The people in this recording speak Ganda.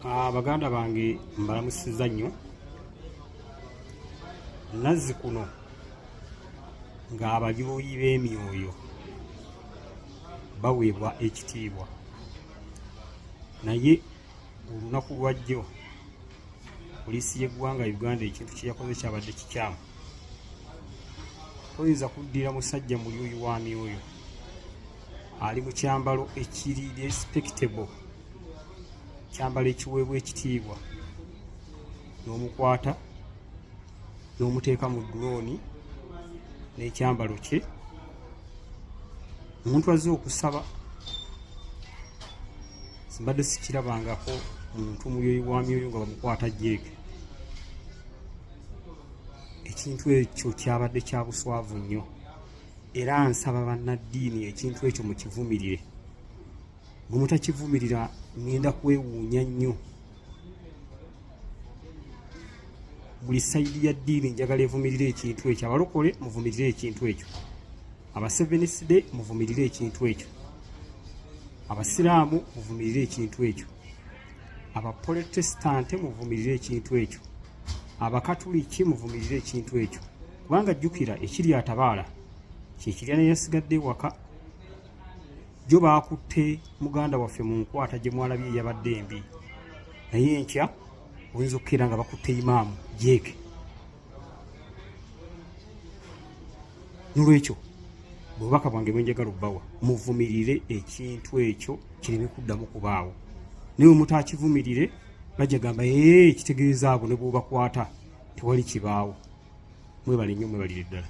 Baganda bange, mbalamusizza nnyo. Nazzi kuno ng'abalyoyi b'emyoyo baweebwa ekitiibwa, naye olunaku lwajjo poliisi y'eggwanga Uganda ekintu kye yakoze kyabadde kikyamu. Toyinza kuddira musajja mulyoyi wa myoyo ali mu kyambalo ekiri respectable, kyambalo ekiweebwa ekitiibwa, n'omukwata n'omuteeka mu dulooni n'ekyambalo kye. Omuntu azze okusaba, simbadde sikirabangako muntu mulyoyi wa myoyo nga bamukwata jeeke. Ekintu ekyo kyabadde kya buswavu nnyo, era nsaba bannaddiini ekintu ekyo mukivumirire. Bwe mutakivumirira, ngenda kwewuunya nnyo. Buli side ya ddiini njagala evumirire ekintu ekyo. Abalokole muvumirire ekintu ekyo, Abaseventh Day muvumirire ekintu ekyo, Abasiraamu muvumirire ekintu ekyo, Abaprotestante muvumirire ekintu ekyo, Abakatuliki muvumirire ekintu ekyo, kubanga jjukira, ekiri atabaala kyekirya naye yasigadde ewaka. Jo baakutte muganda waffe mu nkwata gye mwalabye eyabadde embi, naye enkya oyinza okukeera nga bakutte imaamu jeeke. Nolwekyo bubaka bwange bwenjagala obbawa, muvumirire ekintu ekyo kireme kuddamu kubaawo. Naye mutakivumirire, bajja gamba, "Ee, kitegeeza abo ne bwobakwata tewali kibaawo." Mwebale nnyo, mwebalire ddala.